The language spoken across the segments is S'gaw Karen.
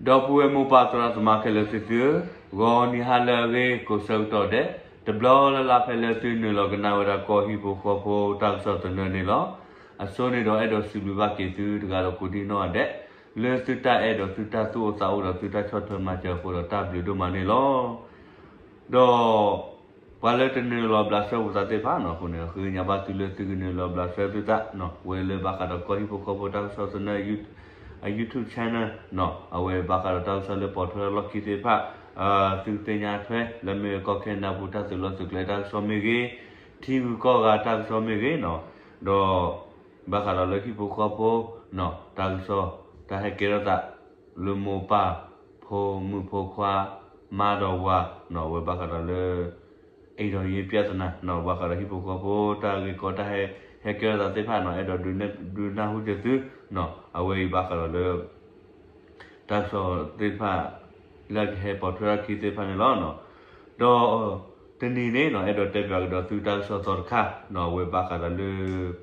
ဒီပုၢ်ဝဲၢ်မိၢ်ပၢ်သရၣ်သမါခဲလၢာ်သ့ၣ်သုဧၢ, ဂီၤနံၤဟါလၢအဂ့ၤကိးဆၢကတီၢ်ဒဲး, တဘျီလၢ်လၢ်ဖဲလၢသုနုာ်လီၤကနၣ်ဝဲဒၣ်ကီၢ်ဟံၣ်ဖိဃီဖိတၢ်ကစီၣ်သနၢၣ်န့ၣ်လီၤ. အဆိန့ၣ်ဒီးအဲၣ်ဒိးစံးဘျုးဘၣ်က့ၤသုတဂၤဒီးကိးဒံၣ်နီၣ်အဒဲး, လၢသုတၢ်အဲၣ်ဒီးသုတၢ်သူၣ်အိၣ်သးအိၣ်ဒီးသုတၢ်ဆီၣ်ထွဲမၤစၢၤအဃိဒီးတၢ်ဘျုးဒိၣ်မးန့ၣ်လီၤ. ဒီး ပှၤလၢတနုာ်လီၤဘျးဆှၢပသးသ့ၣ်တဖၣ်နီၤ အဃိန့ၣ် ဃ့ကညးဘၣ်သုလၢသုကနုာ်လီၤဘျးဆှၢသုသးနီၤ ဝဲလၢဘၣ်ဃးဒီးကီၢ်ဟံၣ်ဖိဃီဖိတၢ်ကစီၣ်သနၢၣ် အ YouTube channel နီၤ အဝဲဘၣ်ဃးဒီးတၢ်ကစီၣ်လၢပိာ်ထွဲလီၢ်ခံသ့ၣ်တဖၣ် သုကသ့ၣ်ညါထွဲ လၢမ့ၢ်ကီၢ်ခဲနဒၤပူၤတၢ်သုးလီၢ်သုးကျဲတၢ်ကစီၣ်မ့ၢ်ဂ့ၤ, ထံဂုၤကီၢ်ဂၤတၢ်ကစီၣ်မ့ၢ်ဂ့ၤနီၤ, ဒီး ဘၣ်ဃးဒီးလၢဟံၣ်ဖိဃီဖိနီၤ တၢ်ကစီၣ် တၢ်ဟဲကဲထီၣ်သး လၢမိၢ်ပၢ် ဖိမုၣ်ဖိခွါ မါဒီးဝၤနီၤ အဝဲဘၣ်ဃးဒီးလၢ အိမ်ထောင်ရေးပြဿနာနီၤ ဘၣ်ဃးဒီးဟံၣ်ဖိဃီဖိ တၢ်ဂ့ၢ်ကီတၢ်ဟဲ ဟဲကဲထီၣ်သးသ့ၣ်တဖၣ်နီၤ အဲၣ်ဒိးဒုးနၢ်ဟူက့ၤသုနီၤ အဝဲအံၤဘၣ်ဃးဒီးလၢ တၢ်ကစီၣ်သ့ၣ်တဖၣ် လၢအကဟဲပိာ်ထွဲထီၣ်ခံသ့ၣ်တဖၣ်န့ၣ်လီၤ. ဒီးတနံၤန့ၣ်နီၤ အဲၣ်ဒိးတဲပၠးကဒီးသုတၢ်ကစီၣ်သီတခါနီၤ အဝဲဘၣ်ဃးဒီးလၢ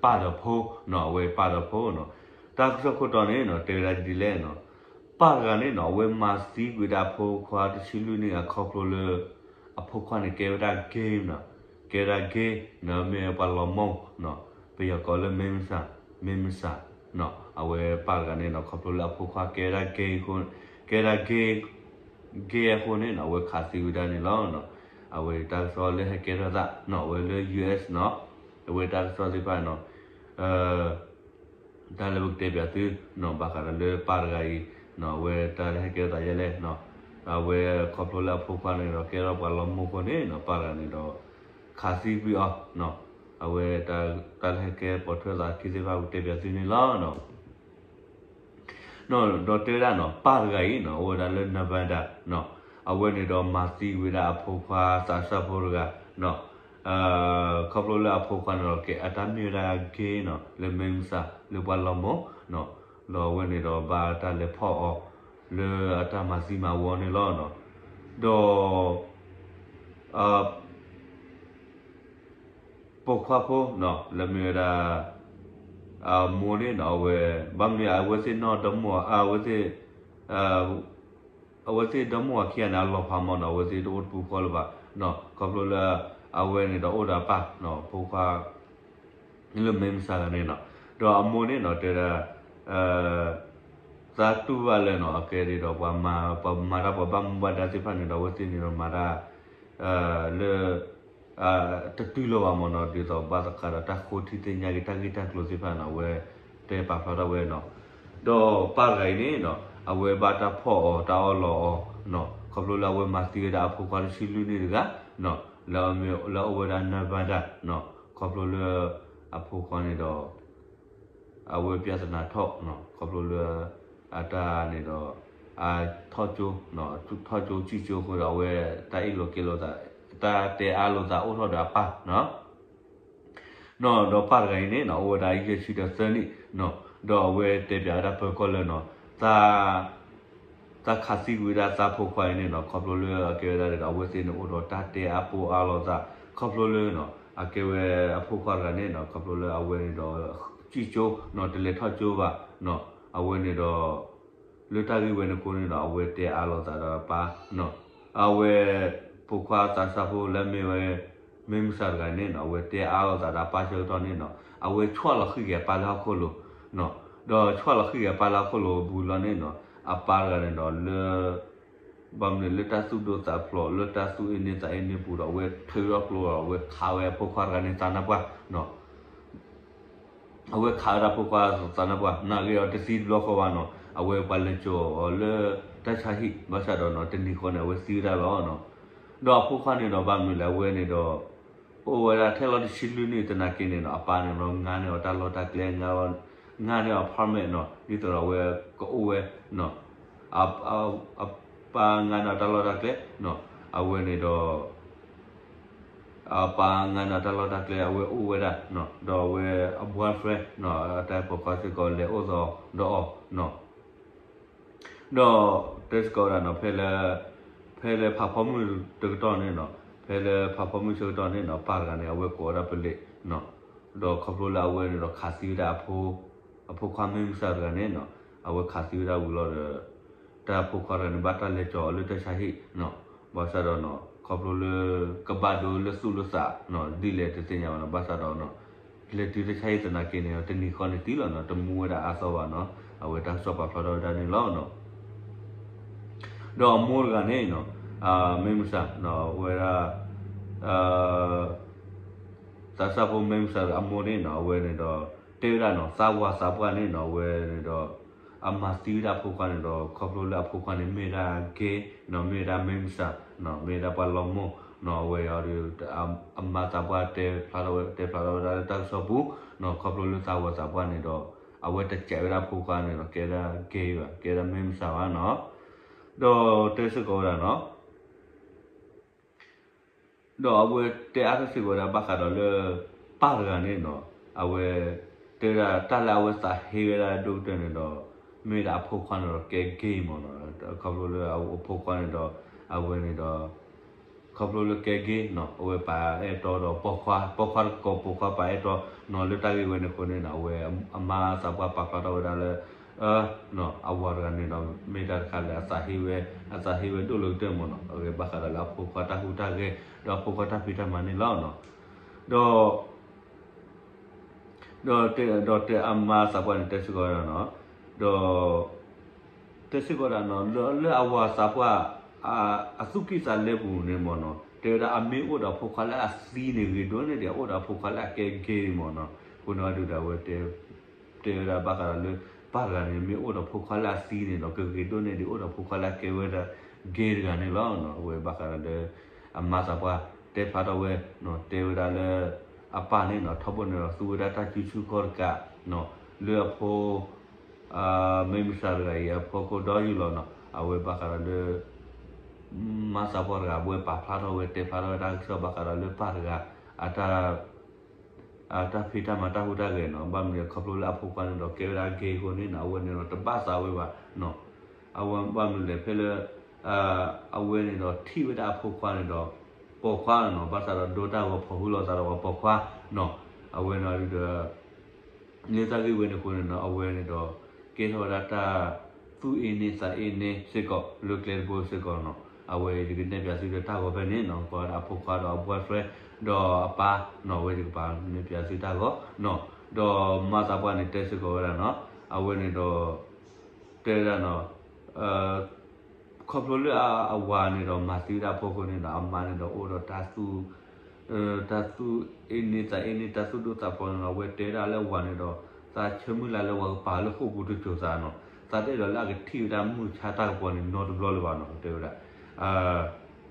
ပၢ်ဒီးဖိနီၤ အဝဲပၢ်ဒီးဖိနီၤ တၢ်ကစီၣ်ခိၣ်တီန့ၣ်နီၤ တဲဝဲဒၣ်ဒ်လဲၣ်နီၤ ပၢ်တဂၤန့ၣ်နီၤ အဝဲမၤသံကွံာ်ဒၣ်အဖိခွါတဆံလွံၢ်နံၣ်အခီဖျိလၢ အဖိခွါန့ၣ် ကဲဝဲဒၣ် game နီၤ, ကဲဝဲဒၣ် game နီၤ မ့ၢ်ပှၤလီၤမိၢ်နီၤ, ပယီၤကိးလၢ မ့မစၢ်, မ့မစၢ်နီၤ, အဝဲပၢ်တဂၤန့ၣ်နီၤ ခီဖျိလၢအဖိခွါကဲဝဲဒၣ် game အဃိ, ကဲဝဲဒၣ် game, game အဃိန့ၣ်နီၤ အဝဲခးသံဝဲဒၣ်န့ၣ်လီၤ. အဝဲတၢ်ကစီၣ်လၢဟဲကဲထီၣ်သးနီၤ အဝဲလၢ ယူၣ်အ့းနီၤ, အဝဲတၢ်ကစီၣ်သ့ၣ်တဖၣ်နီၤ တၢ်လၢပကတဲပၠးသုနီၤ ဘၣ်ဃးဒီးလၢပၢ်တဂၤအံၤနီၤ အဝဲတၢ်လၢဟဲကဲထီၣ်သးယဲလဲၣ်နီၤ, အဝဲခီဖျိလၢအဖိခွါန့ၣ်ဒီး ကဲထီၣ်ပှၤလီၤမိၢ်အဃိန့ၣ်နီၤ ပၢ်တဂၤန့ၣ်ဒီး ခးသံကွံာ်အီၤနီၤ, အဝဲတၢ်လၢဟဲကဲပိာ်ထွဲသးခံသ့ၣ်တဖၣ် ပကတဲပၠးသုန့ၣ်လီၤ. ဒီးတဲဝဲဒၣ်နီၤ ပၢ်တဂၤအံၤနီၤ အိၣ်ဝဲဒၣ်လၢ Nevada နီၤ, အဝဲန့ၣ်ဒီးမၤသံဝဲဒၣ်အဖိခွါသးစၢ်ဖိတဂၤနီၤ, ခီဖျိလၢအဖိခွါန့ၣ်ဒီး ကဲအတၢ်မ့ၢ်ဝဲဒၣ် game နီၤ လၢ မ့မစၢ် လၢပှၤလီၤမိၢ်နီၤ, ဒီးအဝဲန့ၣ်ဒီးဘၣ်တၢ်လဲၤဖီၣ်အီၤ လၢအတၢ်မၤသံမၤဝီန့ၣ်လီၤ. ဒီး ပိာ်ခွါဖိနီၤ လၢမ့ၢ်ဝဲဒၣ် အမိၢ်န့ၣ်နီၤ အဝဲ ဘၣ်မနုၤအဝဲသ့ၣ်နီၢ်ဒီမါဝၤ အဝဲသ့ၣ် အဝဲသ့ၣ်ဒီမါဝၤခံဂၤန့ၣ် အလီၤဖးမးနီၤ အဝဲသ့ၣ်တအိၣ်တပူၤဃီလၢၤဘၣ်နီၤ, ခီဖျိလၢ အဝဲန့ၣ်ဒီးအိၣ်ဒီးအပၢ်နီၤ ဖိခွါ လၢ မ့မစၢ် တဂၤန့ၣ်နီၤ, ဒီးအမိၢ်န့ၣ်နီၤ တဲဒၣ် သးတူၢ်ဘၣ်လၢနီၤ အကဲဒ်ဒီးပှၤမၤ ပှၤမၤတၢ်ပှၤဘၣ်မူဘၣ်ဒါသ့ၣ်တဖၣ်န့ၣ်ဒီး အဝဲသ့ၣ်န့ၣ်ဒီးမၤတၢ် လၢ တတူၢ်လိာ်ဘၣ်မးနီၤ, ဒ်သိးဘၣ်သဃးဒီးတၢ်ဃိထံသ့ၣ်ညါက့ၤ တၢ်ဂ့ၢ်တၢ်ကျိၤသ့ၣ်တဖၣ်နီၤ အဝဲတဲပာ်ဖျါထီၣ်ဝဲနီၤ, ဒီးပၢ်တဂၤအံၤန့ၣ်နီၤ အဝဲဘၣ်တၢ်ဖီၣ်အီၤတၢ်အီၣ်လီၤအီၤနီၤ ခီဖျိလၢအဝဲမၤသံဝဲဒၣ်အဖိခွါတဆံလွံၢ်နံၣ်တဂၤနီၤ လၢအအိၣ်ဝဲဒၣ် Nevada နီၤ ခီဖျိလၢ အဖိခွါန့ၣ်ဒီး အဝဲ ပြဿနာ ထီၣ်နီၤ ခီဖျိလၢ အတၢ်န့ၣ်ဒီး အထီၣ်ကၠိ ထီၣ်ကၠိစံၣ်ကၠိအဃိဒီး အဝဲတၢ်အ့ၣ်လိာ်က့ၤလိာ်သး တၢ်တဲအါလိာ်သးအိၣ်ထီၣ်ဒီးအပၢ်နီၤ နီၤ ဒီးပၢ်တဂၤအံၤန့ၣ်နီၤ အိၣ်ဝဲဒၣ်ယဲၢ်ဆံဒီးသၢနံၣ်နီၤ ဒီးအဝဲတဲပၠးဝဲဒၣ်ပၢၤကီၢ်လၢနီၤ သး သးခးသံကွံာ်ဝဲဒၣ်သးဖိခွါအံၤန့ၣ်နီၤ ခီဖျိလၢအကဲဝဲဒၣ်ဒီး အဝဲသ့ၣ်န့ၣ်အိၣ်ဒီးတၢ်တဲအါပူအါလိာ်သး ခီဖျိလၢနီၤ အကဲဝဲအဖိခွါတဂၤန့ၣ်နီၤ ခီဖျိလၢအဝဲန့ၣ်ဒီး စံၣ်ကၠိနီၤ တလဲၤထီၣ်ကၠိဘၣ်နီၤ အဝဲန့ၣ်ဒီး လၢတၢ်ဂ့ၢ်ဝဲန့ၣ်အဃိန့ၣ်ဒီး အဝဲတဲအါလိာ်သးဒီးအပၢ်နီၤ အဝဲ ဖိခွါသးစၢ်ဖိလၢမ့ၢ်ဝဲ မ့မစၢ်တဂၤန့ၣ်နီၤ အဝဲတဲအါလိာ်သးဒီးအပၢ်ဆၢကတီၢ်န့ၣ်နီၤ အဝဲဆီၣ်လီၤဃံၢ်က့ၤအပၢ်လၢဟီၣ်ခိၣ်လိၤနီၤ ဒီးဆီၣ်လီၤဃံၢ်က့ၤအပၢ်လၢဟီၣ်ခိၣ်လိၤအပူၤလီၤန့ၣ်နီၤ အပၢ်တဂၤန့ၣ်ဒီးလၢ ဘၣ်မနုၤလၢတၢ်သူၣ်ဒိၣ်သးဖျိး လၢတၢ်သူၣ်အ့န့သးအ့န့ပူၤဒီး အဝဲထုးထီၣ်ကျိဒီး အဝဲခးဝဲအဖိခွါတဂၤန့ၣ်သးနါပှၢ်နီၤ အဝဲခးဝဲဒၣ်ဖိခွါသးနါပှၢ် နာ်ဂ့ၤအီၤတသံတဘျီဃီဘၣ်နီၤ အဝဲပှၤလဲၤစိာ်အီၤလၢတၢ်ဆါဟံၣ် ဘၣ်ဆၣ်ဒီးနီၤ တနံၤဃီန့ၣ် အဝဲသံဝဲဒၣ်လီၤနီၤ ဒီးအဖိခွါန့ၣ်ဒီးဘၣ်မနုၤလဲၣ် အဝဲန့ၣ်ဒီး အိၣ်ဝဲဒၣ်ထဲလီၤတဆံလွံၢ်နံၣ်သနာ်က့န့ၣ်နီၤ အပၢ်န့ၣ်ဒီးငါန့ၢ်အီၤတၢ်လီၢ်တၢ်ကျဲ ငါန့ၢ်အီၤ apartment နီၤ ဒ်သိးဒီးအဝဲကအိၣ်ဝဲနီၤ အပၢ်ငါန့ၢ်အီၤတၢ်လီၢ်တၢ်ကျဲနီၤ အဝဲန့ၣ်ဒီး အပၢ်ငါန့ၢ်အီၤတၢ်လီၢ်တၢ်ကျဲ အဝဲအိၣ်ဝဲဒၣ်နီၤ ဒီးအဝဲအ boyfriend နီၤ အတၢ်ပိာ်ခွါစ့ၢ်ကီးလဲၤအိၣ်သီဒီးအီၤနီၤ ဒီးတဲစ့ၢ်ကီးဝဲဒၣ်နီၤ ဖဲလၢ ဖဲလၢဖးဖီမုၢ်တကတီၢ်န့ၣ်နီၤ ဖဲလၢဖးဖီမုၢ်ဆၢကတီၢ်န့ၣ်နီၤ ပၢ်တဂၤန့ၣ် အဝဲကိးဝဲဒၣ်ပလံးနီၤ ဒီးခီဖျိလၢအဝဲန့ၣ်ဒီးခးသံဝဲဒၣ်အဖိ အဖိခွါမ့ၢ်မုၢ်ဆါတဂၤန့ၣ်နီၤ အဝဲခးသံဝဲဒၣ်ဝံၤလီၤဒီး တၢ်ဖိခွါတဂၤန့ၣ် ဘၣ်တၢ်လဲၤကၠီၤအီၤလၢတၢ်ဆါဟံၣ်, ဘၣ်ဆၣ်ဒီး ခီဖျိလၢ ကဘၣ်ဒိလၢသူၣ်လၢသး ဒ်လဲၣ်တသ့ၣ်ညါဘၣ်နီၤ, ဘၣ်ဆၣ်ဒီး လဲၤတုၤတၢ်ဆါဟံၣ်သနာ်က့န့ၣ် တနံၤဃီန့ၣ်တုၤလီၤနီၤ, တမူဝဲဒၣ်အါသီဘၣ်နီၤ, အဝဲတၢ်ကစီၣ်ပာ်ဖျါထီၣ်ဝဲဒၣ်န့ၣ်လီၤ. ဒီးအမိၢ်တဂၤန့ၣ်နီၤ, မ့ၢ်မုၢ်ဆါ အဝဲဒၣ် သးစၢ်ဖိမ့ၢ်မုၢ်ဆါအမိၢ်န့ၣ်နီၤ, အဝဲန့ၣ်ဒီး တဲဝဲဒၣ်နီၤ, သးဝၤသးပှၢ်န့ၣ်နီၤ, အဝဲန့ၣ်ဒီး အမၤသံဝဲဒၣ်အဖိခွါန့ၣ်ဒီး ခီဖျိလၢအဖိခွါန့ၣ် မ့ၢ်ဝဲဒၣ် gay နီၤ, မ့ၢ်ဝဲဒၣ်မ့ၢ်မုၢ်ဆါနီၤ, မ့ၢ်ဝဲဒၣ်ပှၤလီၤမိၢ်နီၤ, အဝဲအံၤဒီး အမါသးပှၢ်တဲဖျါထီၣ်ဝဲ တဲဖျါထီၣ်ဝဲဒၣ်လၢတၢ်ကစီၣ်ပူၤနီၤ, ခီဖျိလၢသးဝၤသးပှၢ်န့ၣ်ဒီး အဝဲတစဲးဝဲဒၣ်အဖိခွါန့ၣ်ဒီး ကဲဝဲဒၣ် gay ဘၣ်, ကဲဝဲဒၣ်မ့ၢ်မုၢ်ဆါဘၣ်နီၤ, ဒီးတဲစ့ၢ်ကီးဝဲဒၣ်နီၤ ဒီးအဝဲတဲအါထီၣ်စ့ၢ်ကီးဝဲဒၣ်ဘၣ်ဃးဒီးလၢ ပၢ်တဂၤန့ၣ်နီၤ, အဝဲ တဲဝဲဒၣ်တၢ်လၢအဝဲသးဟ့ဝဲဒၣ်ဒိၣ်ကတၢၢ်န့ၣ်ဒီး မ့ၢ်ဝဲဒၣ်အဖိခွါန့ၣ်ဒီးကဲ gay မ့ၢ်နီၤ, ခီဖျိလၢအဖိခွါန့ၣ်ဒီး အဝဲန့ၣ်ဒီး ခီဖျိလၢကဲ gay နီၤ, အဝဲပာ်အဲၣ်တီဒီးပိာ်ခွါ, ပိာ်ခွါတကီၢ်ပိာ်ခွါပာ်အဲၣ်တီနီၤ, လၢတၢ်ဂ့ၢ်ဝဲန့ၣ်အဃိန့ၣ်နီၤ, အဝဲအမါသးပှၢ်ပာ်ဖျါထီၣ်ဝဲဒၣ်လၢ အဝၤတဂၤန့ၣ်ဒီး မ့ၢ်တၢ်တခါလၢအသးဟ့ဝဲ, အသးဟ့ဝဲဒိၣ်လၢကတၢၢ်မ့ၢ်နီၤ, အဂ့ၢ်ဘၣ်ဃးဒီးလၢအဖိခွါတၢ်ဟူးတၢ်ဂဲၤ, ဒီးအဖိခွါတၢ်ဖံးတၢ်မၤန့ၣ်လီၤနီၤ, ဒီး ဒီးတဲ ဒီးတဲအမါသးပှၢ်န့ၣ်တဲစ့ၢ်ကီးဝဲဒၣ်နီၤ, ဒီး တဲစ့ၢ်ကီးဒၣ်နီၤ, လၢ လၢအဝၤသးပှၢ် အသူၣ်ကံၢ်သးလဲပူၤန့ၣ်မ့ၢ်နီၤ, တဲဝဲဒၣ်အမ့ၢ်အိၣ်ဒီးအဖိခွါလၢအသံန့ၣ်ဂ့ၤဒိၣ်န့ၢ်ဒံး အိၣ်ဒီးအဖိခွါလၢအကဲ gay မ့ၢ်နီၤ, အဃိန့ၣ်ဒုးဒီးအဝဲ တဲဝဲဒၣ်ဘၣ်ဃးဒီးလၢ ပၢ်တဂၤန့ၣ် မ့ၢ်အိၣ်ဒီးဖိခွါလၢအသံန့ၣ်ဒီး ကဂ့ၤဒိၣ်န့ၢ်ဒံး အိၣ်ဒီးဖိခွါလၢအကဲဝဲဒၣ် gay တဂၤန့ၣ်လီၤ. အဝဲဘၣ်ဃးဒီးလၢ အမါသးပှၢ်တဲဖျါထီၣ်ဝဲ, တဲဝဲဒၣ်လၢ အပၢ်န့ၣ်နီၤ ထီဘိန့ၣ်ဒီးသူဝဲဒၣ်တၢ်စုဆူၣ်ခီၣ်တကး လၢအဖိ မ့ၢ်မုၢ်ဆါတဂၤအံၤ အဖိခိၣ်ဒီယုၢ်လီၤနီၤ. အဝဲဘၣ်ဃးဒီးလၢ မါသးပှၢ်တဂၤ အဝဲပာ်ဖျါထီၣ်ဝဲ တဲဖျါထီၣ်ဝဲတၢ်ကစီၣ်ဘၣ်ဃးဒီးလၢပၢ်တဂၤ အတၢ် အတၢ်ဖံးတၢ်မၤတၢ်ဟူးတၢ်ဂဲၤနီၤ. ဘၣ်မနုၤလဲၣ် ခီဖျိလၢအဖိခွါန့ၣ်ဒီး ကဲဝဲဒၣ် gay အဃိန့ၣ်နီၤ အဝဲန့ၣ်ဒီးတဘၣ်သးဝဲဘၣ်နီၤ. အဝဲဘၣ်မနုၤလဲၣ် ဖဲလၢ အဝဲန့ၣ်ဒီးထံၣ်ဝဲဒၣ်အဖိခွါန့ၣ်ဒီး ပိာ်ခွါနီၤ. ဘၣ်ဆၣ်ဒီးဒိတၢ်ဂီၤဖီၣ်ဟုလိာ်သးဒီးပှၤပိာ်ခွါနီၤ. အဝဲန့ၣ်ဒီး လၢတၢ်ဂ့ၢ်ဝဲန့ၣ်အဃိန့ၣ်နီၤ အဝဲန့ၣ်ဒီး ကဲထီၣ်ဝဲဒၣ်တၢ်သူၣ်အ့န့သးအ့န့စ့ၢ်ကီး လၢကျဲတဘိစ့ၢ်ကီးနီၤ. အဝဲယကနဲၣ်ပၠးသုဒီးတၢ်ဂီၤဖဲန့ၣ်နီၤ ပှၤဝဲဒၣ်အဖိခွါဒီးအ boyfriend ဒီးအပၢ်နီၤ အဝဲယကပာ်နဲၣ်ပၠးသုတၢ်ဂီၤနီၤ. ဒီးမါသးပှၢ်န့ၣ်တဲစ့ၢ်ကီးဝဲဒၣ်နီၤ အဝဲန့ၣ်ဒီး တဲဝဲဒၣ်နီၤ ခီဖျိလၢအဝၤန့ၣ်ဒီးမၤသံဝဲဒၣ်အဖိအဃိန့ၣ်ဒီး အမါန့ၣ်ဒီးအိၣ်ဒီးတၢ်သူၣ် တၢ်သူၣ်အ့န့သးအ့န့ တၢ်သူၣ်ဒိၣ်သးဖျိးန့ၣ်နီၤ. အဝဲတဲဝဲဒၣ်လၢအဝၤန့ၣ်ဒီး သးဆၢမုၢ်လၢ်လၢပှၤကပာ်လၢဃိာ်ပူၤတစိၤသးနီၤ. သးတအဲၣ်ဒိးလၢအကထံၣ်ဝဲဒၣ်မုၢ်ဆါတၢ်ကပီၤန့ၣ် နီတဘျီလၢၤဘၣ်နီၤ တဲဝဲဒၣ် တဲဝဲဒၣ်နီၤ တဲဝဲဒၣ်တဘျီလၢ်လၢ်ဖဲလၢအမ့ၢ်ကွၢ်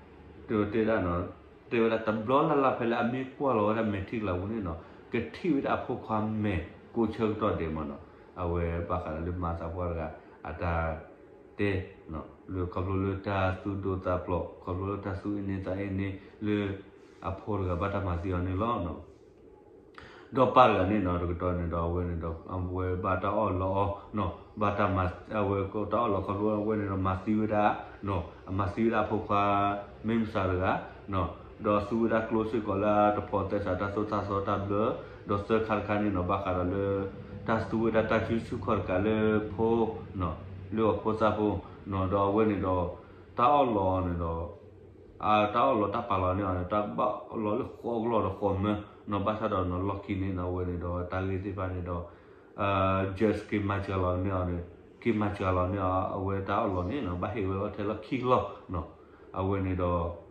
လီၤဝဲဒၣ်မဲာ်ထံကလၤပူၤန့ၣ်နီၤ ကထံၣ်ဝဲဒၣ်အဖိခွါမဲာ်ကိးဆၢကတီၢ်ဒဲးမ့ၢ်နီၤ. အဝဲဘၣ်ဃးဒီးလၢမါသးပှၢ်တဂၤ အတၢ်တဲ လၢခီဖျိလၢတၢ်သူၣ်ဒိၣ်သးဖျိး ခီဖျိလၢတၢ်သူၣ်အ့န့သးအ့န့ လၢအဖိတဂၤဘၣ်တၢ်မၤသံအီၤန့ၣ်လီၤ. ဒီးပၢ်တဂၤန့ၣ်နီၤ တကတီၢ်န့ၣ်ဒီးအဝဲန့ၣ်ဒီး အဝဲဘၣ်တၢ်အီၣ်လီအီၤနီၤ ဘၣ်တၢ်မၤ အဝဲတၢ်အီၣ်လီအီၤခီဖျိအဝဲန့ၣ်ဒီးမၤသံဝဲဒၣ်နီၤ အမၤသံဝဲဒၣ်အဖိခွါ မ့ၢ်မုၢ်ဆါတဂၤနီၤ ဒီးသူဝဲဒၣ်ကျိစ့ၢ်ကီးလၢတဖိးသဲစးတၢ်သိၣ်တၢ်သီတၢ်ဘျၢ ဒီးသၢခါတခါန့ၣ်နီၤ ဘၣ်ဃးဒီးလၢ တၢ်သူဝဲဒၣ်တၢ်စုဆူၣ်ခီၣ်တကးလၢဖိ လၢအဖိသၣ်ဖိနီၤ ဒီးအဝဲန့ၣ်ဒီး တၢ်အီၣ်လီအီၤန့ၣ်ဒီး တၢ်အီၣ်လီတၢ်ပာ်လီၤန့ၢ်အီၤန့ၣ် တၢ်ဘၣ်လီၤလၢဃိးကလီၢ်ဒီးဃိးမၢနီၤ ဘၣ်ဆၣ်ဒီးနီၤ လီၢ်ခံန့ၣ်နီၤ အဝဲန့ၣ်ဒီးတၢ်ဂ့ၢ်သ့ၣ်တဖၣ်န့ၣ်ဒီး just က့ၤမၤစှၤလီၤန့ၢ်အီၤန့ၣ် က့ၤမၤစှၤလီၤန့ၢ်အီၤ အဝဲတၢ်အီၣ်လီန့ၣ်နီၤ ဘၣ်ဟ့ၣ်ဝဲလီၤထဲလီၢ်ခံကလီၢ်နီၤ အဝဲန့ၣ်ဒီး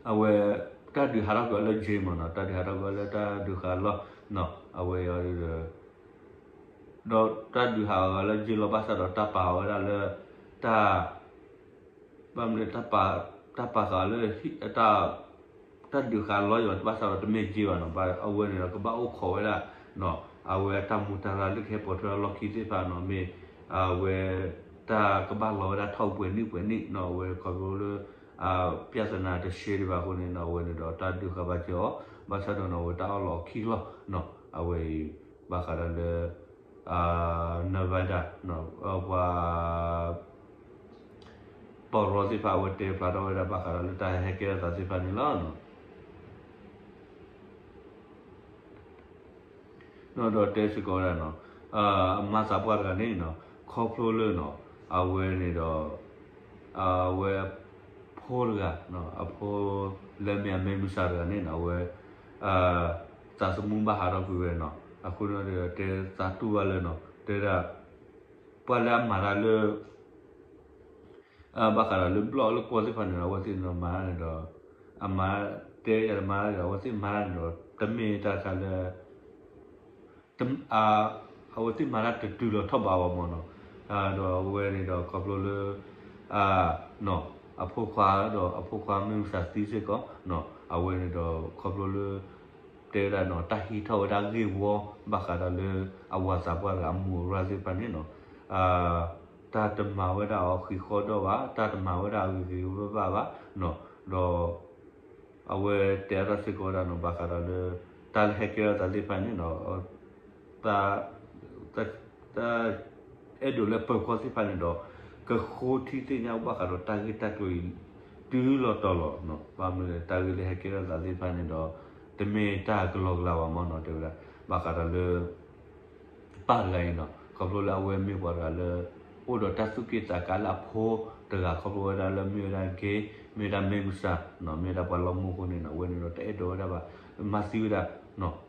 အဝဲ တၢ်ဒုးဟးထီၣ်ကွံာ်အီၤလၢ gym မ့ၢ်နီၤ တၢ်ဒုးဟးထီၣ်ကွံာ်အီၤလၢတၢ်ဒုးဃာ်လီၢ်နီၤ အဝဲအံၤဒီး ဒီးတၢ်ဒုးဟးဂီၤလၢ gym လီၤ ဘၣ်ဆၣ်ဒီးတၢ်ပာ်အီၤဝဲဒၣ်လၢ တၢ် ဘၣ်မနုၤ တၢ်ပာ်ဃာ်လၢ တၢ် တၢ်ဒုးဃာ်လီၢ်ယီၤ ဘၣ်ဆၣ်ဒီးတမ့ၢ် gym ဘၣ်နီၤ အဝဲန့ၣ်ဒီးကဘၣ်အိၣ်ခိးဝဲဒၣ်နီၤ အဝဲတၢ်မူးတၢ်ရၢ်လၢကဟဲပိာ်ထွဲလီၢ်ခံသ့ၣ်တဖၣ်နီၤ မ့ၢ် အဝဲ တၢ်ကဘၣ်လီၤဝဲဒၣ်ထီၣ်ပှဲၤနံၣ်ပှဲၤနံၣ်နီၤ အဝဲခီဖျိလၢ ပြဿနာတရှဲဒံးဘၣ်အဃိန့ၣ်နီၤ အဝဲန့ၣ်ဒီးတၢ်ဒုးဃာ်ဘၣ်စၢၤအီၤ ဘၣ်ဆၣ်ဒီးနီၤ အဝဲတၢ်အီၣ်လီၤအီၤခံကလီၢ်နီၤ အဝဲအံၤ ဘၣ်ဃးဒီးလၢ Nevada ပှၤ ပီၢ်ရီသ့ၣ်တဖၣ် အဝဲတဲဖျါထီၣ်ဝဲဒၣ်ဘၣ်ဃးဒီးလၢတၢ်ဟဲကဲထီၣ်သးသ့ၣ်တဖၣ်န့ၣ်လီၤ. ဒီးတဲစ့ၢ်ကီးဝဲဒၣ်နီၤ အမါသးပှၢ်တဂၤန့ၣ်နီၤ ခီဖျိလၢနီၤ အဝဲန့ၣ်ဒီး အဝဲ ဖိတဂၤ အဖိလၢမ့ၢ်အမဲမုၢ်ဆါတဂၤန့ၣ်နီၤ အဝဲ သးသမူဘၣ်ဟးထီၣ်ကွံာ်ဝဲနီၤ အဃိန့ၣ်ဒီးတဲသးတူၢ်ဘၣ်လၢနီၤ တဲဒၣ် ပှၤလၢအမၤတၢ်လၢ ဘၣ်ဃးဒီးလၢဘျီၣ်လၢကွီၢ်သ့ၣ်တဖၣ်န့ၣ်ဒီး အဝဲသ့ၣ်န့ၣ်ဒီးမၤတၢ်န့ၣ်ဒီး အမၤ တဲယၤတမၤတၢ်ဒီး အဝဲသ့ၣ်မၤတၢ်န့ၣ်ဒီး တမ့ၢ်တၢ်တခါလၢ အဝဲသ့ၣ်မၤတၢ်တတုၤလီၤထီၣ်ဘးဘၣ်မ့ၢ်နီၤ ဒီးအဝဲန့ၣ်ဒီးခီဖျိလၢ အဖိခွါဒီးအဖိခွါမ့ၢ်မုၢ်ဆါသံစ့ၢ်ကီး အဝဲန့ၣ်ဒီးခီဖျိလၢ တဲဝဲဒၣ်နီၤ တၢ်ဟံးထီၣ်ဝဲဒၣ်ဂ့ၢ်ဝီ ဘၣ်ဃးဒီးလၢအဝၤသးပှၢ်တဂၤအမူးအရၣ်သ့ၣ်တဖၣ်န့ၣ်နီၤ တၢ်တမၤဝဲဒၣ်အီၤဃံးဃီဒီၣ်ဘၣ် တၢ်တမၤဝဲဒၣ်အဂ့ၤဂ့ၤဘၣ်ဘၣ်ဘၣ် ဒီး အဝဲတဲအါထီၣ်စ့ၢ်ကီးဝဲဒၣ်နီၤ ဘၣ်ဃးဒီးလၢ တၢ်လၢဟဲကဲထီၣ်သးသ့ၣ်တဖၣ်န့ၣ်နီၤ တၢ် တၢ် အဲၣ်ဒိးလၢပၢၤကီၢ်သ့ၣ်တဖၣ်န့ၣ်ဒီး ကဃိထံသ့ၣ်ညါဘၣ်ဃးဒီးတၢ်ဂ့ၢ်တၢ်ကျိၤအံၤ တုၤလီၤတီၤလီၤနီၤ ဘၣ်မနုၤလဲၣ် တၢ်ဂ့ၢ်လၢဟဲကဲထီၣ်သးသ့ၣ်တဖၣ်န့ၣ်ဒီး တမ့ၢ်တၢ်ကလီကလီဘၣ်မ့ၢ်နီၤ တဲဝဲဒၣ် ဘၣ်ဃးဒီးလၢ ပၢ်တဂၤအံၤနီၤ ခီဖျိလၢအဝဲမ့ၢ်ပှၤတဂၤလၢ အိၣ်ဒီးတၢ်သူၣ်က့ၣ်သးကါလၢအဖိတဂၤ ခီဖျိဝဲဒၣ်လၢမ့ၢ်ဝဲဒၣ် gay မ့ၢ်ဝဲဒၣ် male မ့ၢ်ဒၣ်ပှၤလီၤမူအဃိန့ၣ်နီၤ အဝဲန့ၣ်ဒီးတအဲၣ်ဒိးဝဲဒၣ်ဘၣ် မၤသံဝဲဒၣ်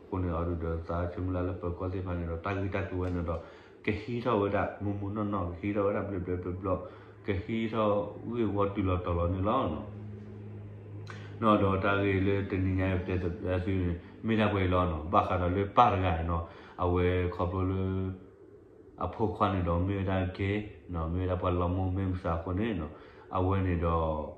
အဃိန့ၣ်အီၤဒုးဒီးသးဆၢမုၢ်လၢ်လၢပၢၤကီၢ်သ့ၣ်တဖၣ်န့ၣ်ဒီး တၢ်ဂ့ၢ်တၢ်ကျိၤဝဲန့ၣ်ဒီး ကဟံးထီၣ်ဝဲဒၣ် မုၢ်မုၢ်နီၢ်နီၢ် ကဟံးထီၣ်ဝဲဒၣ်ဘျဲးဘျဲးဘျီဘျီ ကဟံးထီၣ်ဂ့ၢ်ဝီတုၤလီၤတီၤလီၤန့ၣ်လီၤ. ဒီးတၢ်ဂ့ၢ်လၢတနံၤညါအံၤပတဲသုန့ၣ် မ့ၢ်ဒၣ်ပှဲၤအံၤလီၤနီၤ ဘၣ်ဃးဒီးလၢပၢ်တဂၤန့ၣ်နီၤ အဝဲခီဖျိလၢ အဖိခွါန့ၣ်ဒီးမ့ၢ်ဝဲဒၣ် gay နီၤ မ့ၢ်ဝဲဒၣ်ပှၤလီၤမူ male မုၢ်ဆါအဃိန့ၣ်နီၤ အဝဲန့ၣ်ဒီး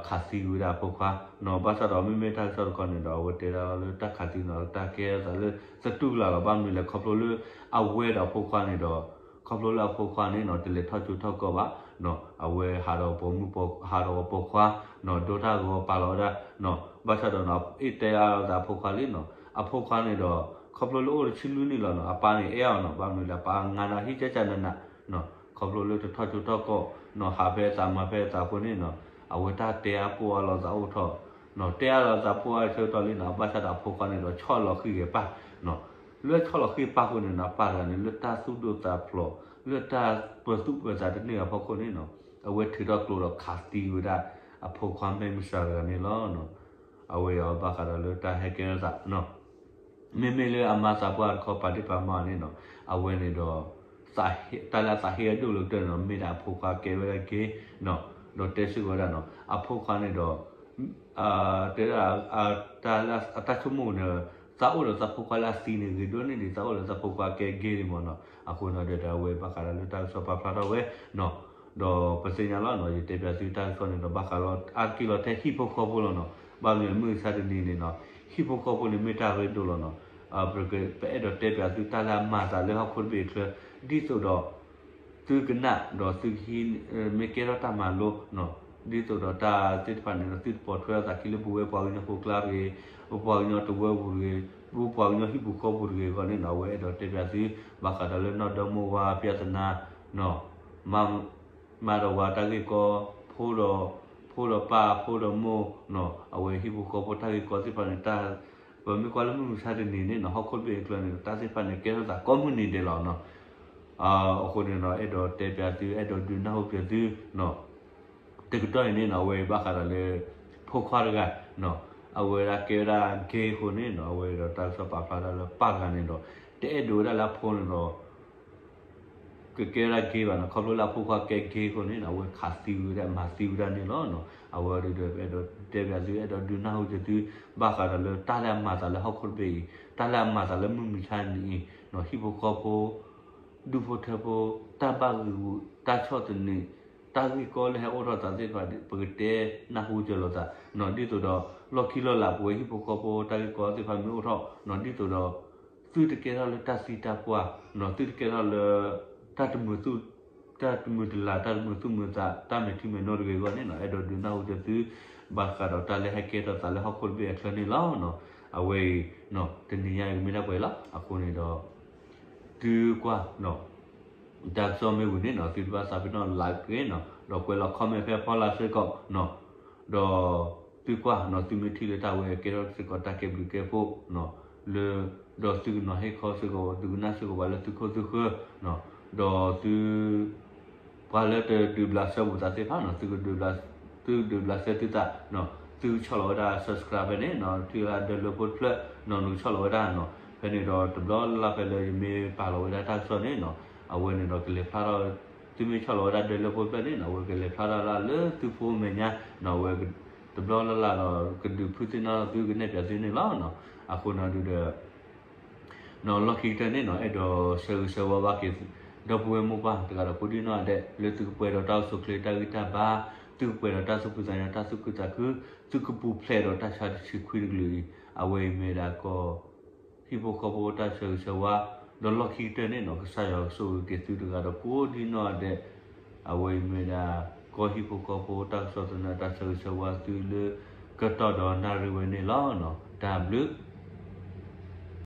ခးသံဝဲဒၣ်အဖိခွါနီၤ ဘၣ်ဆၣ်ဒီးမ့မ့ၢ်တၢ်ကစီၣ်တခီန့ၣ်ဒီး အဝဲတဲဒၣ်လၢတၢ်ခးသံနီၤ တၢ်ကဲထီၣ်သးလၢသတူၢ်ကလာ်လီၤ ဘၣ်မနုၤလဲၣ် ခီဖျိလၢအဝဲဒီးအဖိခွါန့ၣ်ဒီး ခီဖျိလၢအဖိခွါန့ၣ်နီၤ တလဲၤထီၣ်ကၠိထီၣ်ကီၢ်ဘၣ်နီၤ အဝဲဟးဒီးပိာ်မုၣ်ပိာ် ဟးဒီးပိာ်ခွါနီၤ ဒိတၢ်ဂီၤပာ်လီၤဝဲဒၣ်နီၤ ဘၣ်ဆၣ်ဒီးနီၤ အ့ၣ်တဲအါလိာ်သးအဖိခွါလံနီၤ အဖိခွါန့ၣ်ဒီး ခီဖျိလၢအိၣ်တဆံလွံၢ်နံၣ်လီၤနီၤ အပၢ်န့ၣ်အဲၣ်အီၤနီၤ ဘၣ်မနုၤလဲၣ် အပၢ်ငါဒီးဟံၣ်ကၠၢ်ကၠၢ်နးနးနီၤ ခီဖျိလၢတထီၣ်ကၠိထီၣ်ကီၢ်နီၤ ဟးဖဲအသးမၤဖဲအသးအဃိန့ၣ်နီၤ အဝဲတၢ်တဲအါပိၢ်အါလိာ်သးအိၣ်ထီၣ်နီၤ တဲအါလိာ်သးပိၢ်အါဆၢကတီၢ်လံနီၤ ဘၣ်ဆၣ်ဒီးအဖိခွါန့ၣ်ဒီးဆီၣ်လီၤဃံၤက့ၤပၢ်နီၤ လၢဆီၣ်လီၤဃံၤပၢ်အဃိန့ၣ်နီၤ ပၢ်တဂၤန့ၣ် လၢတၢ်သူၣ်ဒိၣ်သးဖျိး လၢတၢ်ပၢၤသူၣ်ပၢၤသးတန့ၢ်အဖီခိၣ်န့ၣ်နီၤ အဝဲထုးထီၣ်ကျိဒီးခးသံဝဲဒၣ် အဖိခွါ male မုၢ်ဆါတဂၤန့ၣ်လီၤ. အဝဲအံၤဘၣ်ဃးဒီးလၢတၢ်ဟဲကဲထီၣ်သး မ့မ့ၢ်လၢအမါသးပှၢ်တခီပာ်ဒ့ၣ်ပာ်မါအီၤန့ၣ်နီၤ အဝဲန့ၣ်ဒီး တၢ်လၢအသးဟ့အဒိၣ်လၢကတၢၢ်န့ၣ်နီၤ မ့ၢ်ဒၣ်အဖိခွါကဲဝဲဒၣ် gay နီၤ ဒီးတဲစ့ၢ်ကီးဝဲဒၣ်နီၤ အဖိခွါန့ၣ်ဒီး တဲဒၣ် တၢ်လၢအတၢ်ဆိကမိၣ်န့ၣ် သးအိၣ်ဒီးသးဖိခွါလၢအသံန့ၣ် ဂ့ၤဒိၣ်န့ၢ်ဒံး သးအိၣ်ဒီးသးဖိခွါကဲ gay န့ၣ်မ့ၢ်နီၤ အဃိန့ၣ်ဒီး အဝဲဘၣ်ဃးဒီးလၢတၢ်ကစီၣ်ပာ်ဖျါထီၣ်ဝဲနီၤ ဒီးပသ့ၣ်ညါလီၤနီၤ ယတဲပၠးသုတၢ်ကစီၣ်န့ၣ်ဒီး ဘၣ်ဃးလီၤအါတက့ၢ်လီၤထဲဟံၣ်ဖိဃီဖိလီၤနီၤ ဘၣ်မနုၤမုၢ်မဆါတနံၤန့ၣ်နီၤ ဟံၣ်ဖိဃီဖိန့ၣ်မ့ၢ်တၢ်ရ့ဒိၣ်လီၤနီၤ ပအဲၣ်ဒိးတဲပၠးသုတၢ်လၢအမၤသးလၢဟီၣ်ခိၣ်တဘ့ၣ်အချၢ ဒ်သိးဒီး သုကနၣ်ဒီးသုကဟံး မ့ၢ်ကဲထီၣ်တၢ်မၤလိနီၤ ဒ်သိးဒီးတၢ်သ့ၣ်တဖၣ်န့ၣ်ဒီး သုတပိာ်ထွဲအသးခံလၢပဝဲပှၤကညီဖိကျါတဂ့ၤ, ပပှၤကညီတဝၢပူၤတဂ့ၤ, ပပှၤကညီဟံၣ်ပူၤဃီပူၤတဂ့ၤအဂီၢ်န့ၣ်နီၤ အဝဲအဲၣ်ဒိးတဲပၠးသု ဘၣ်ဃးဒီးလၢနီၢ်ဒီမိၢ်ဝၤ ပြဿနာနီၤ မါ မါဒီးဝၤတၢ်ဂ့ၢ်ကီ, ဖိဒီး ဖိဒီးပၢ် ဖိဒီးမိၢ်နီၤ အဝဲဟံၣ်ဖိဃီဖိတၢ်ဂ့ၢ်ကီသ့ၣ်တဖၣ်န့ၣ် တၢ် ပမ့ၢ်ကွၢ်လၢမုၢ်မဆါတနံၤန့ၣ်နီၤ ဟီၣ်ခိၣ်တဘ့ၣ်အချၢန့ၣ် တၢ်သ့ၣ်တဖၣ်န့ၣ် ကဲထီၣ်သးကိးမုၢ်နံၤဒဲးလီၤနီၤ အဃိန့ၣ်နီၤ အဲၣ်ဒိးတဲပၠးသု အဲၣ်ဒိးဒုးနၢ်ဟူပၠးသုနီၤ တကတီၢ်အံၤန့ၣ်နီၤ အဝဲဘၣ်ဃးဒီးလၢ ဖိခွါတဂၤနီၤ အဝဲဒၣ်ကဲဝဲဒၣ် gay အဃိန့ၣ်နီၤ အဝဲဒီးတၢ်ကစီၣ်ပာ်ဖျါဒၣ်လၢပၢ်တဂၤန့ၣ်ဒီး တအဲၣ်ဒိးဝဲဒၣ်လၢအဖိန့ၣ်ဒီး ကကဲဝဲဒၣ် gay ဘၣ်နီၤ ခီဖျိလၢအဖိခွါကဲ gay အဃိန့ၣ်နီၤ အဝဲခးသံဝဲဒၣ် မၤသံဝဲဒၣ်န့ၣ်လီၤနီၤ အဝဲဒီး အဲၣ်ဒိးတဲပၠးသု အဲၣ်ဒိးဒုးနၢ်ဟူပၠးသု ဘၣ်ဃးဒီးလၢတၢ်လၢအမၤသးလၢဟီၣ်ခိၣ်တဘ့ၣ်အံၤ တၢ်လၢအမၤသးလၢမုၢ်မဆါတနံၤအံၤနီၤ ဟံၣ်ဖိဃီဖိ ဒူၣ်ဖိထၢဖိ တၢ်ဘၣ်ဂံာ်ဂူာ် တၢ်ဆီၣ်သနံး တၢ်ဂ့ၢ်ကီလၢဟဲအိၣ်ထီၣ်သးသ့ၣ်တဖၣ် ပကတဲနၢ်ဟူကၢၤလိာ်သးနီၤ ဒ်သိးဒီး လီၢ်ခံလီၢ်လးပဝဲဟံၣ်ဖိဃီဖိတၢ်ဂ့ၢ်ကီသ့ၣ်တဖၣ်မ့ၢ်အိၣ်ထီၣ်နီၤ ဒ်သိးဒီး သုတကဲထီၣ်လၢတၢ်သံတၢ်ပှၢ်နီၤ သုတကဲထီၣ်လၢ တၢ်တမုာ်သူၣ် တၢ်တမုာ်တလၤ တၢ်တမုာ်သူၣ်မုာ်သး တၢ်မဲာ်ထံမဲာ်နိတဂ့ၤအဂီၢ်န့ၣ်နီၤ အဲၣ်ဒိးဒုးနၢ်ဟူပၠးသု ဘၣ်ဃးဒီးတၢ်လၢဟဲကဲထီၣ်သးလၢဟီၣ်ခိၣ်တဘ့ၣ်အချၢန့ၣ်လီၤနီၤ အဝဲအံၤ တနံၤညါအံၤကမ့ၢ်ဒၣ်ပှဲၤလီၤ အဃိန့ၣ်ဒီး သုကွၢ်နီၤ တၢ်ကစီၣ်မ့ၢ်ဝံၤန့ၣ်နီၤ သုတဘၣ်သးပ့ၤနီၣ် like တဂ့ၤနီၤ ဒီးကွဲးလီၤ comment ဖဲအဖီလာ်စ့ၢ်ကီးနီၤ ဒီးသုကွၢ်နီၤ သုမ့ၢ်ထံၣ်လၢတၢ်ဝဲကဲထီၣ်စ့ၢ်ကီးတၢ်ကဲဘျုးကဲဖှိၣ်နီၤ လၢ ဒီးသုကနီၤဟ့ၣ်ခီစ့ၢ်ကီး သုကနၣ်စ့ၢ်ကီးပှၤလၢသုခိၣ်သုဃၢၤနီၤ ဒီးသု ပှၤလၢတဒုးဘျးစဲဘူးသးသ့ၣ်တဖၣ်နီၤ သုကဒုးဘျးစဲသုသးနီၤ သုကဆီၣ်လီၤဝဲဒၣ် subscribe ဖဲန့ၣ်နီၤ ထံၣ်ဝဲဒၣ်ဒၢလၢဖိတဖျၢၣ်နီၤ နကဆီၣ်လီၤဝဲဒၣ်နီၤ ဖဲန့ၣ်ဒီးတဘျီလၢ်လၢ်ဖဲလၢယမ့ၢ်ပာ်လီၤဝဲဒၣ်တၢ်ကစီၣ်န့ၣ်နီၤ အဝဲန့ၣ်ဒီးကလဲၤဖျါထီၣ် သုမ့ၢ်ဆီၣ်လီၤဝဲဒၣ်ဒၢလၢဖိတဖျၢၣ်န့ၣ်နီၤ အဝဲကလဲၤဖျါထီၣ်ဒၣ်လၢသုဖိမဲာ်ညါနီၤ အဝဲ တဘျီလၢ်လၢ်ဒီး ကဒုးဖုသ့ၣ်နီၣ်သုကနဲၣ်ပၠးသုန့ၣ်လီၤနီၤ အဃိနီၤဒုးဒီး နီၤလီၢ်ခံကတၢၢ်န့ၣ်နီၤ အဲၣ်ဒိးဆၢဂ့ၤဆၢဝါဘၣ်က့ၤ ဒီပုၢ်ဝဲၢ်မိၢ်ပၢ်တဂၤဒီးကိးဒံနီၢ်ဒဲး လၢသုကပှဲၤဒီးတၢ်အိၣ်ဆူၣ်အိၣ်ချ့တၢ်ဂံၢ်တၢ်ဘါ, သုကပှဲၤဒီးတၢ်သူၣ်ဖှံသးညီတၢ်သူၣ်ခုသးခု, သုကပူၤဖျဲးဒီးတၢ်ဆါတဆံခွံတကလုာ်အံၤ, အဝဲအံၤမ့ၢ်ဒၣ်ကီၢ် ဟံၣ်ဖိဃီဖိတၢ်ဆၢဂ့ၤဆၢဝါ, ဒီးလီၢ်ခံကတၢၢ်န့ၣ်နီၤ ကစၢ်ယွၤကဆိၣ်ဂ့ၤက့ၤသုတဂၤဒီးကိးဒံနီၢ်ဒဲး, အဝဲအံၤမ့ၢ်ဒၣ် ကီၢ်ဟံၣ်ဖိဃီဖိတၢ်ကစီၣ်သနၢၣ်တၢ်ဆၢဂ့ၤဆၢဝါသုလၢ ကတီၢ်ဒီးနၣ်ရံၣ်ဝဲန့ၣ်လီၤ. တၢ်ဘျုး